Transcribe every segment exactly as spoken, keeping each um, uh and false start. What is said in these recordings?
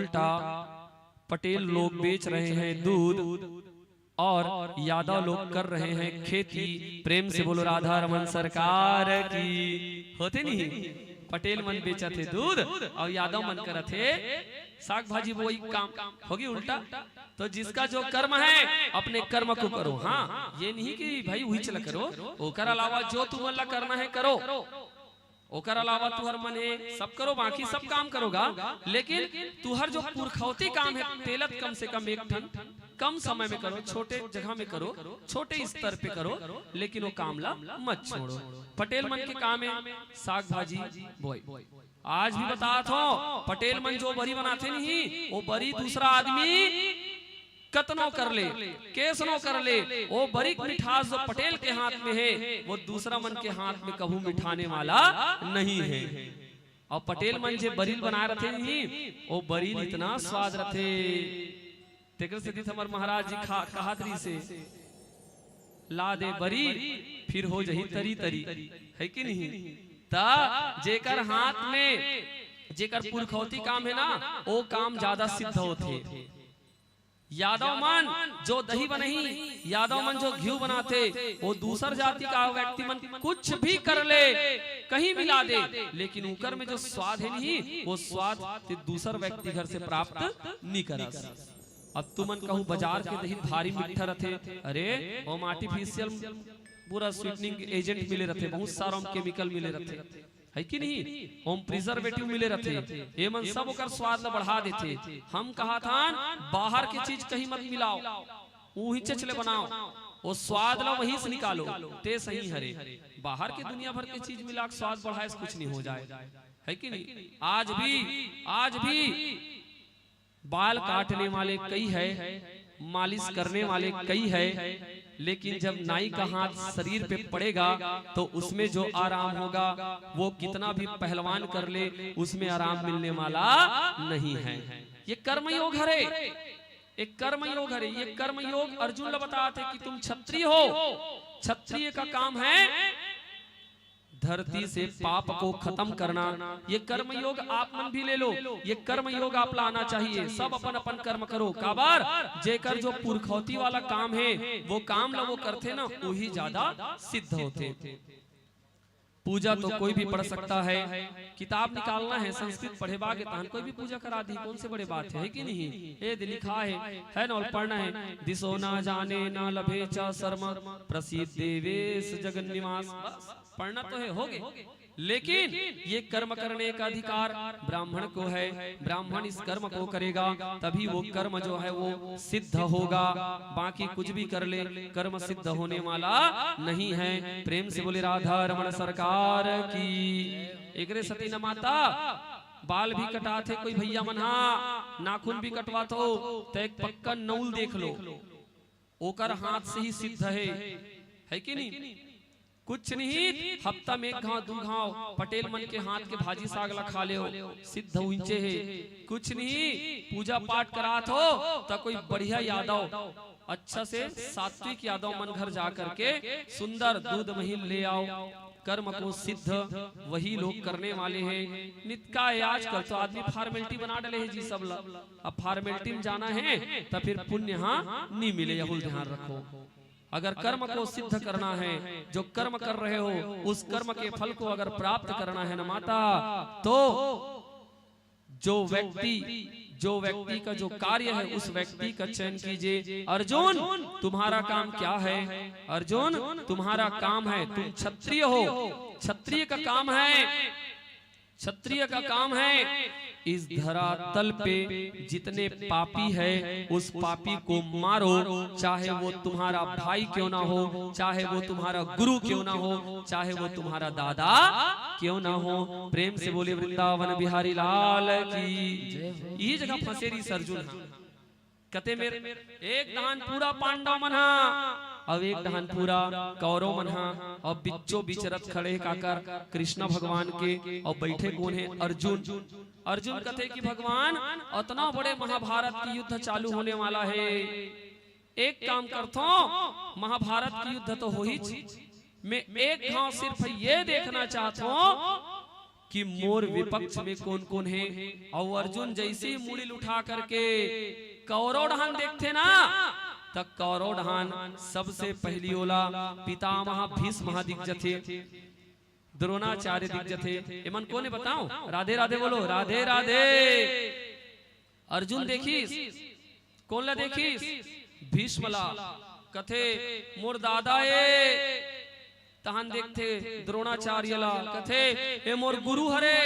उल्टा पटेल लोग बेच रहे हैं दूध और यादव लोग कर रहे हैं खेती। प्रेम से बोलो राधा रमन सरकार की। होथे नहीं, पटेल मन बेचत हे दूध और यादव मन करत हे साग भाजी बोई काम। होगे उल्टा। तो जिसका जो कर्म है, अपने कर्म को करो। हाँ, ये नहीं कि भाई उही चला करो, ओकर अलावा जो तुमन ला करना है करो। ओकर अलावा तुहर मन हे, सब करो, बाकी सब काम करो गा, लेकिन तुहर जो पुरखौती काम हे, तेला त कम से कम एक ठन कम समय में करो, छोटे जगह में करो, छोटे स्तर पे करो, लेकिन वो काम ला मत छोड़ो। पटेल मन के काम हे साग भाजी बोई। आज भी बतात हों, पटेल मन जो बरी बनाथे नहीं, वो बरी दूसरा आदमी कतनो कर ले, केसनो कर ले, वो बरी के मिठास जो पटेल के हाथ में हे, वो दूसरा मन के हाथ में कभू मिठाने वाला नहीं हे। और पटेल मन जे बरी ल बनाए रथे नहीं, वो बरी ल इतना स्वाद रथे। तेकर सेती त हमर महाराज जी खा-, कहत रहिसे, "ला दे बरी, फिर हो जही तरी तरी," है कि नहीं? त जेकर हाथ में, जेकर पुरखौती काम हे ना, वो काम ज्यादा सिद्ध होथे। यादव मन जो दही बनही, यादव मन जो घिव बनाथे, वो दूसर जाति का व्यक्ति मन कुछ भी कर ले, कहीं मिला दे, लेकिन उकर में जो स्वाद हे नहीं, वो स्वाद ते दूसर व्यक्ति घर से प्राप्त नहीं करस। अब तुमन कहू बाजार के दही भारी मिठा रथे, अरे, वो artificial पूरा sweetening agent मिले रथे, बहुत सारा chemical मिले रथे, है कि नहीं? ओम preservative मिले रथे, ये मन सब ओकर स्वाद ला बढ़ा देथे। हम कहत हन, बाहर के चीज कहीं मत मिलाओ, उही चच ले बनाओ, वो स्वाद ला वहीं से निकालो, ते सही हरे। बाहर के दुनिया भर के चीज मिला के स्वाद बढ़ाए से कुछ नहीं हो जाए, है कि नहीं? आज भी, आज भी बाल काटने वाले कई है, मालिश करने वाले कई है, लेकिन जब नाई का हाथ शरीर पे पड़ेगा तो उसमें जो आराम होगा, वो कितना भी पहलवान कर ले, उसमें आराम मिलने वाला नहीं है। ये कर्मयोग हरे, एक कर्मयोग हरे। ये कर्मयोग अर्जुन ला बतात हे कि तुम क्षत्रिय हो, क्षत्रिय का काम है धरती से पाप को खत्म करना। ये कर्मयोग आप मन भी ले लो, ये कर्मयोग आप ला आना चाहिए। सब अपन अपन कर्म करो। काबर? जेकर जो पुरखौती वाला काम हे, वो काम ला वो करथे ना, वही ज्यादा सिद्ध होथे। पूजा तो कोई भी पढ़ सकता है, किताब निकालना है, संस्कृत पढ़े बा के तहन कोई भी पूजा करा दी, कौन से बड़े बात है, है कि नहीं? ए दे लिखा है, है ना, और पढ़ना है। दिसो ना जाने ना लभे च शर्म, प्रसीद देवेश जगन्निवास। बस, पढ़ना तो है, हो गए। लेकिन ये कर्म करने का अधिकार ब्राह्मण को है, ब्राह्मण इस कर्म को करेगा, तभी वो कर्म जो है वो सिद्ध होगा। बाकी कुछ भी कर ले, कर्म सिद्ध होने वाला नहीं है। प्रेम से बोले राधा रमन सरकार की। एकरे सती न माता, बाल भी कटाथे कोई भैया मन हा, नाखून भी कटवाथो, त एक पक्का नउल देख लो, ओकर हाथ से ही सिद्ध है, है कि नहीं? कुछ नहीं, हफ्ता में एक घाव, दू घाव पटेल मन के हाथ के भाजी साग ला खा लेव, सिद्ध उहिंचे हे। कुछ नहीं, पूजा पाठ करात हो त कोई बढ़िया यादव, अच्छा से सात्विक यादव मन घर जा करके सुंदर दूध मही ले आओ, कर्म को सिद्ध वही लोग करने वाले हैं। नित का है, आजकल तो आदमी formality बना डले हे जी सब ला। अब formality में जाना है त फिर पुण्य हाँ नहीं मिले, यहुल ध्यान रखो। अगर कर्म को सिद्ध करना है, जो कर्म कर रहे हो उस कर्म के फल को अगर प्राप्त करना है ना माता, तो जो व्यक्ति, जो व्यक्ति का जो कार्य है उस व्यक्ति का चयन कीजिए। अर्जुन, तुम्हारा काम क्या है? अर्जुन, तुम्हारा काम है, तुम क्षत्रिय हो, क्षत्रिय का काम है, क्षत्रिय का काम है इस धरातल पे जितने पापी है उस पापी को मारो, चाहे वो तुम्हारा भाई क्यों ना हो, चाहे वो तुम्हारा गुरु क्यों ना हो, चाहे वो तुम्हारा दादा क्यों ना हो। प्रेम से बोले वृंदावन बिहारी लाल की। यही जगह फंसे रहिस अर्जुन हा। कते मेर एक डहान पूरा पांडव मन हा, अउ एक डहान पूरा कौरव मन हा, अउ बिच्चो बिचरत खड़े काकर कृष्ण भगवान के, अउ बैठे कोन हे? अर्जुन। अर्जुन कथे कि भगवान, अतना बड़े महाभारत के युद्ध चालू होने वाला हे, एक काम करथो, महाभारत के युद्ध तो होहिच, मैं एक घाव सिर्फ ये देखना चाहथो कि मोर विपक्ष में कोन कोन हे। अउ अर्जुन जइसे ही मुड़ी ल उठा करके कौरव डहान देखथे ना, त कौरव डहान सबसे पहिली ओला पितामह भीष्म ह दिख जथे, द्रोणाचार्य दिख जथे। एमन कोन हे बताओ? राधे राधे बोलो, राधे राधे। अर्जुन देखिस, कोन ला देखिस? भीष्म ला। कथे, "मोर दादा ए।" तहान देखथे द्रोणाचार्य ला, कथे, "ए मोर गुरु हरे।"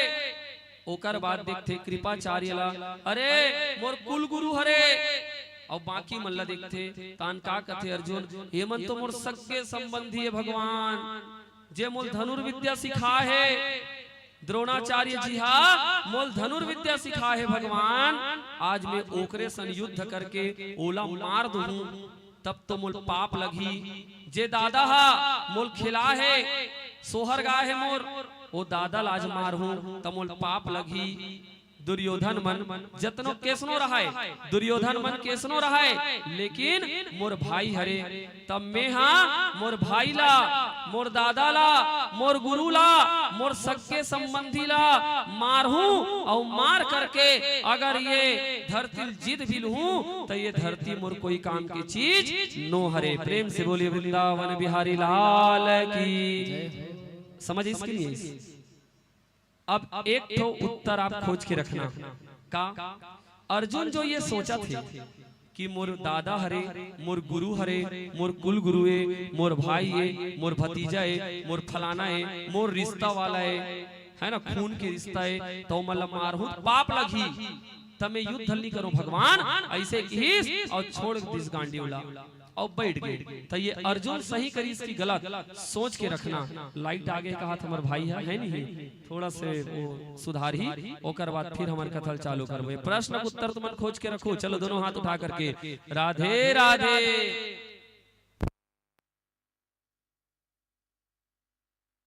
ओकर बाद देखथे कृपाचार्य ला, "अरे मोर कुल गुरु हरे।" अउ बाकी मन ला देखथे, तान का कथे अर्जुन, "ए मन तो मोर सगे संबंधी हे भगवान, जे मोल धनुर्विद्या सिखाए हे, द्रोणाचार्य जी हा मोल धनुर्विद्या सिखाए हे भगवान, आज मैं ओकरे सन युद्ध करके ओला मार दूहूं, तब तो मोल पाप लगही। जे दादा हा मोल खिलाए हे, सोहर गाए हे मोर, ओ दादा ला आज मारहूं, त मोल पाप लगही।" दुर्योधन मन जतनो केसनो रहय, दुर्योधन मन केसनो रहय, लेकिन मोर भाई हरे, तब मेहा मोर भाई ला, मोर दादा ला, मोर गुरु ला, मोर सगे संबंधी ला मारहूं, अउ मार करके अगर ये धरती ल जीत भी लूहूं, त ये धरती मोर कोई काम के चीज नो हरे। प्रेम से बोलिए वृंदावन बिहारी लाल की। समझ इस कि नहीं इस? अब एक ठो उत्तर आप खोज के रखना। का? अर्जुन जो ये सोचथे कि मोर दादा हरे, मोर गुरु हरे, मोर कुल गुरु ए, मोर भाई ए, मोर भतीजा ए, मोर फलाना ए, मोर रिश्ता वाला ए, है ना, खून के रिश्ता ए, त ओमन ला मारहूं त पाप लगही, त मैं युद्ध नहीं करूं भगवान, अइसे किहिस अउ छोड़ दिस गांडीव ला। अउ बइठ गे। त ये अर्जुन सही करिस कि गलत, सोच के रखना। लाइट आगे कहा त हमर भाई ह, है नहीं? थोड़ा से वो सुधारही, ओकर बाद फिर हमन कथा ल चालू करबो। ये प्रश्न के उत्तर तुमन खोज के रखो। चलो दोनों हाथ उठा करके राधे राधे।